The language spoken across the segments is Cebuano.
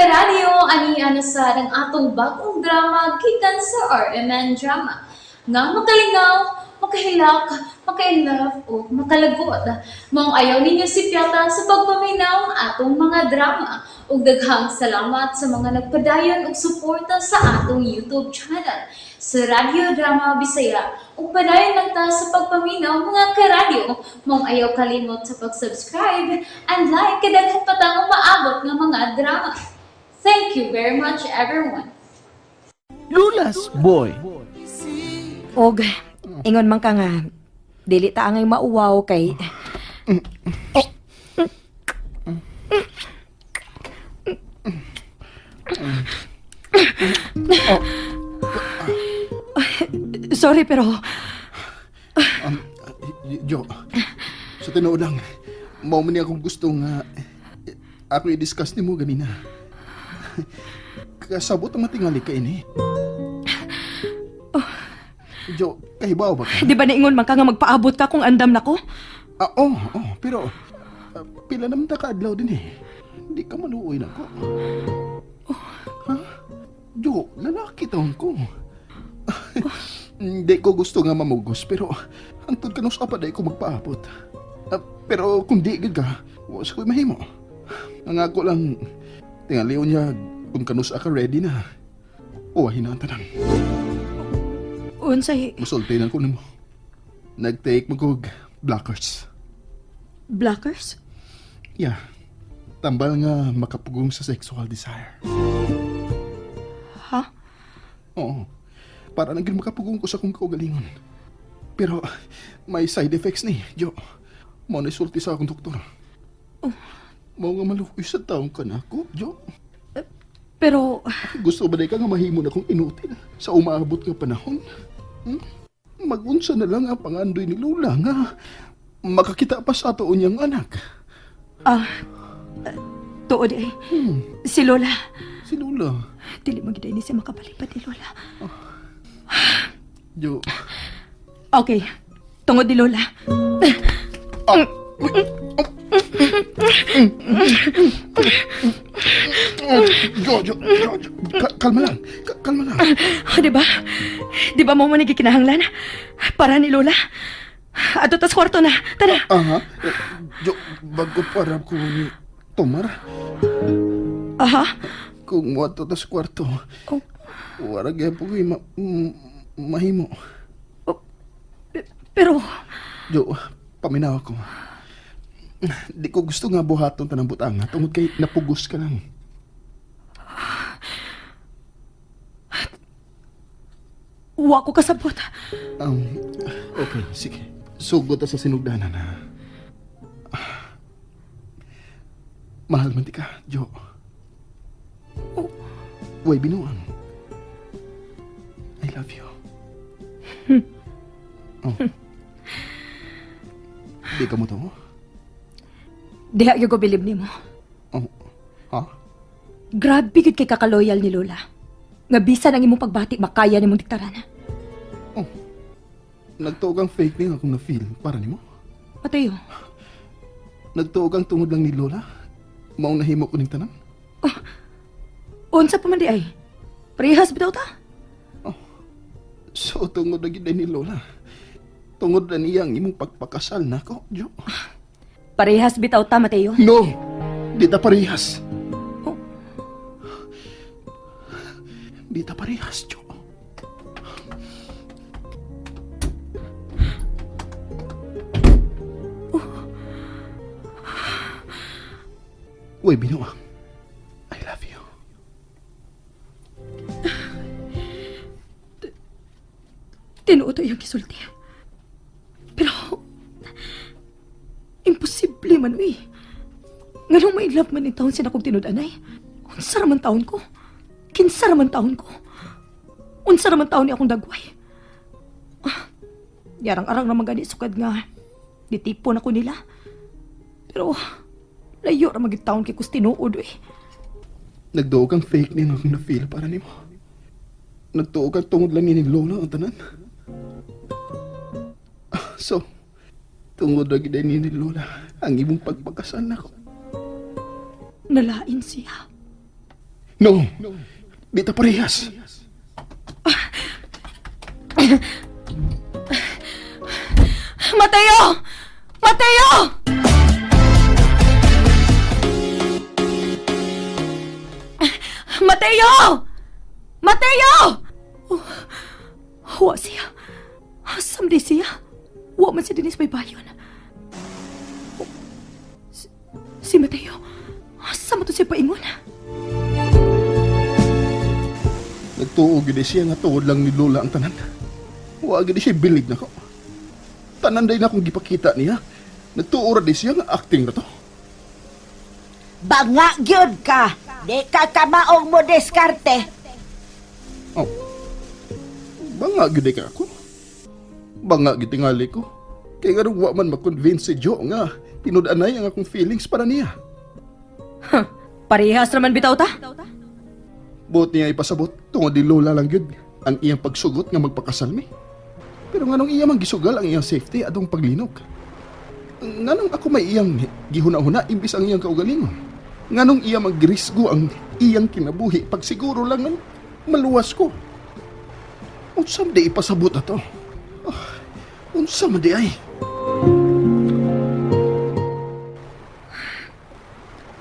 Karadyo, ani na sa ang atong bagong drama gikan sa RMN Drama. Nga makalingaw, makahilak, maka-inlove o makalagot. Maong ayaw ninyo sipyata sa pagpaminaw ang atong mga drama. Ug daghang salamat sa mga nagpadayon og suporta sa atong YouTube channel sa Radyo Drama Bisaya. Ug padayon lang ta sa pagpaminaw, mga karadyo. Maong ayaw kalimot sa pag-subscribe and like kay daghan pa tang umaabot nga mga drama. Thank you very much, everyone. Lola's Boy. Og ingon man ka nga dili ta angay mauwaw kay Sorry, pero Jo, sa tinuod lang, mao man ni akong gusto nga ako i-discuss nimo ganina. Kasabot ang matingali ka ini. Jo, kahibaw ba ka? Di ba naingon man ka nga magpaabot ka kung andam nako? Ah, oh, pero pila naman ta kaadlaw din eh. Di ka maluoy na ko. Ha? Jo, lalaki taon ko. Hindi ko gusto nga mamugos, pero antod ka nung pa ko magpaabot. Ah, pero kung di gid ka, wa sa ko'y mahimo. Ang ako lang, tingali niya kung kanus ka ready na. Uwahin na ang tanan. Unsay Musulti na ko nimo. Nag-take mo kog blockers. Blockers? Yeah. Tambal nga makapugong sa sexual desire. Ha? Oo. Para nang makapugong ko sa akong kaugalingon. Pero may side effects ni, Jo. Mao na sulti sa akong doktor. Oh. Mao nga maluoy sa taong ka na ako, Jo. Pero Gusto ba di ka nga mahimo na kong inutil sa umaabot nga panahon? Hmm? Magunsa na lang ang pangandoy ni Lula nga makakita pa sa ato niyang anak. Ah, tuod eh. Si Lola. Si Lula. Dili man gid ni siya makapalipad ni Lola. Jo. Okay. Tungod ni Lola. Jo, Jo, Jo, Jo. Kalma lang. Kalma lang. Oh, di ba? Di ba mo man nagkikinahanglan? Para ni Lola. Ato tas kwarto na. Tara. Aha. Eh, Jo, bago para ko ni Tomar, Aha. kung mo ato tas kwarto, Oh. wala gyapon ko'y mahimo. Oh. Pero Jo, paminaw ako. Di ko gusto nga buhaton tanang butanga tungod kay napugos ka lang. Wa ko kasabot. Okay, sige. Sugod ta sa sinugdanan na. Mahal man di ka, Jo. Oh. Way binuang. I love you. Oh. Di ka mo to? Diha gyud ko bilib nimo. Oh. Ha? Grabe gyud kay kakaloyal ni Lola. Nga bisan ang imong pagbati makaya nimong diktaran. Oh. Nagtuog ang fake ni akong na-feel para nimo. Mateo, Nagtuog ang tungod lang ni Lola. Maong nahimo ko ning tanan. Unsa pa man di ay? Parehas bitaw ta? So tungod na gid ni Lola. Tungod na niya ang imong pagpakasal nako, Jo. Parehas bitaw ta, Mateo. No! Di ta parehas. Oh. Di ta parehas, Jo. Uy, binuang. I love you. Tinuod iyang gisulti. Pero imposible man uy. Nganong may love man ni taon siya akong tinud-anay? Unsa ra man taon ko? Kinsa ra man taon ko? Unsa ra man taon ni akong dagway? Ah, yarang-arang naman gani sukad nga nitipon ako nila. Pero layo ra magid taon kay kus tinuod uy. Nagduog ang fake niya akong na-feel para nimo. Nagtuog ang tungod lang ni Lola ang tanan. Ah, so, tungod na gid ni Lola ang imong pagpakasal nako. Nalain siya. No. Di ta parehas. Mateo! Mateo! Mateo! Mateo! Oh, wa siya. Asam di siya. Wa man siya dinis may bayon. Oh, si Mateo. Asa man to siya paingon? Nagtuo gid siya nga tuod lang ni Lola ang tanan. Wa gid siya bilig nako. Tanan day na akong gipakita niya. Nagtuo ra di siya nga acting na to. Banga gyud ka. Di ka kamaong mo diskarte. Oh. Banga gid ka ako. Banga gid tingali ko. Kay nganong wa man ma-convince si Joe nga tinud-anay ang akong feelings para niya. Parehas raman bitaw ta? Buot niya ipasabot tungod ni Lola lang gyud ang iyang pagsugot nga magpakasal mi. Pero nganong iya man gisugal ang iyang safety atong paglinog? Nganong ako may iyang gihuna-huna imbis ang iyang kaugalingon? Nganong iya magrisgo ang iyang kinabuhi pagsiguro lang nga maluwas ko? Unsa man di ipasabot ato? Ah, unsa man di ay?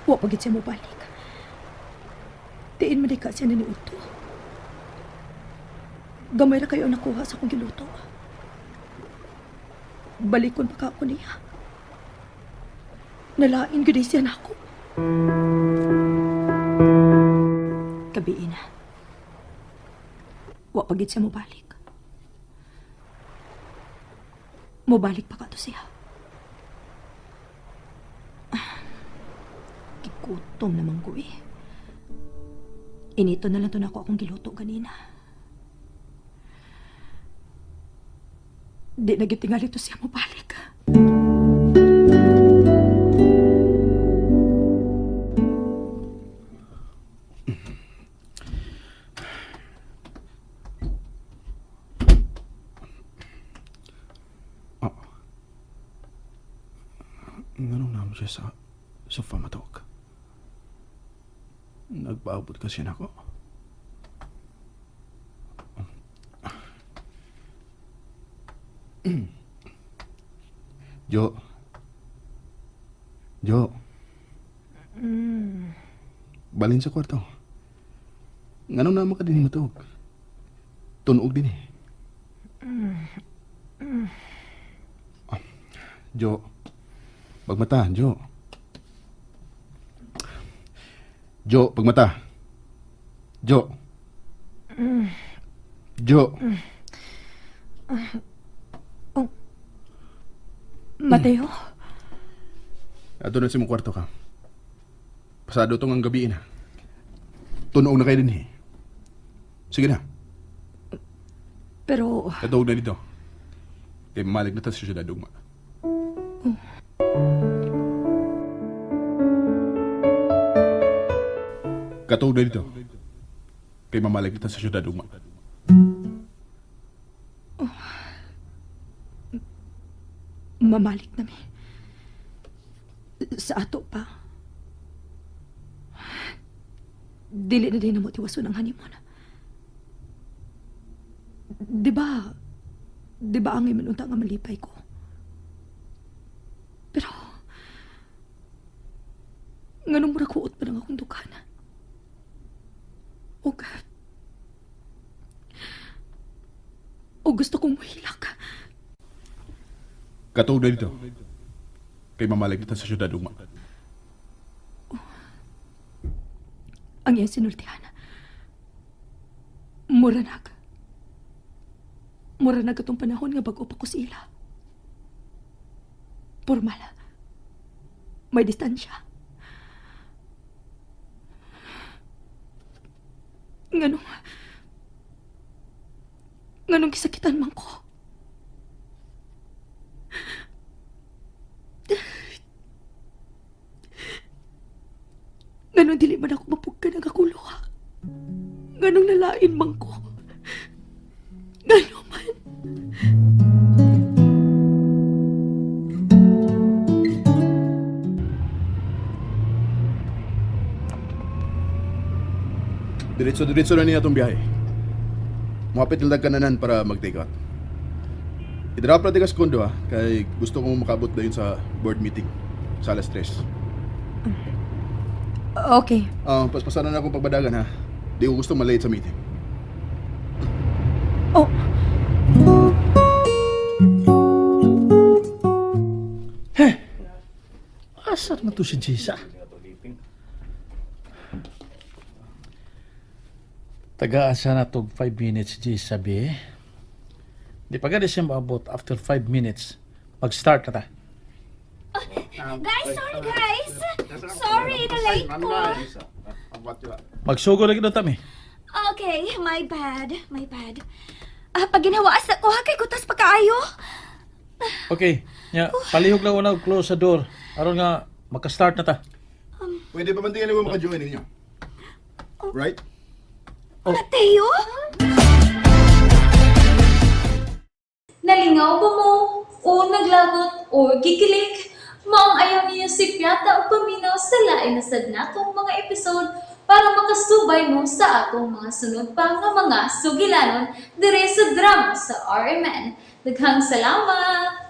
Wa pa gid siya mobalik. Diin man di ka siya na ni Uto. Gamay ra kayo ang nakuha sa akong giluto. Balikon pa ka ako niya. Nalain gud siya nako. Gabi na. Wa pa gid siya mobalik. Mobalik pa ka to siya. Gigutom naman ko eh. Inito na lang to nako akong giluto ganina. Di na gitingali to siya mobalik. Nganong naman siya sa sofa matog? Nagpaabot kasi nako. Jo. Jo. Balin sa kwarto. Nganong naman ka din matog? Tunog din eh. Ah, Jo. Pagmata, Jo. Jo, pagmata. Jo. Jo. Mateo, Ato na sa imong kwarto ka. Pasado tong ang gabi na. Tunog na kayo din eh. Sige na, pero katuog na dito. Kay malig na ta sa syudad ugma. Katuog na dito. Kay mamalig na ta sa syudad ugma. mamalik na mi. Sa ato pa. Dili na din na mo tiwason ang honeymoon. Di ba, di ba ang imanunta nga malipay ko? Pero, nganong mura kuot pa lang akong dukan. O, o gusto kong muhilak. Katuog na dito. Kay mamalig na ta sa syudad ugma. Ang iyang sinultihan. Mura nag. Mura nag atong panahon nga bag-o pa ko sa ila. Formal. May distansya. Nganong... Nganong gisakitan man ko. Nganong dili man ako mapugkan ang akong luha. Nganong nalain man ko. Ngano man. Diretso-diretso na niya itong biyahe. Muhapit lang kananan para mag-take out. I-drop na sa kondo ha, kay gusto kong makabot na yun sa board meeting sa alas 3. Okay. Ah, paspasanan na akong pagbadagan ha. Di ko gusto malate sa meeting. Oh, Asa naman to si Jisa? Tagaan na tog 5 minutes, Jisa, be. Di pa gani siya maabot after 5 minutes. Mag-start na ta. Guys, sorry guys. Sorry, na-late ko. Magsugo lagi na tami. Okay, my bad. My bad. Ah, pag ginawa sa ko, ha, kay kutas pa kaayo. Okay, nya, palihog lang una og close sa door. Aron nga, maka-start na ta. Pwede pa man tingnan mo maka-join ninyo? Right? Mateo? Nalingaw ba mo? O naglagot o gikilig? Maong ayaw niyo si Piata o paminaw sa lain na sad natong mga episode para makasubay mo sa atong mga sunod pa nga mga sugilanon dire sa drama sa RMN. Daghang salamat!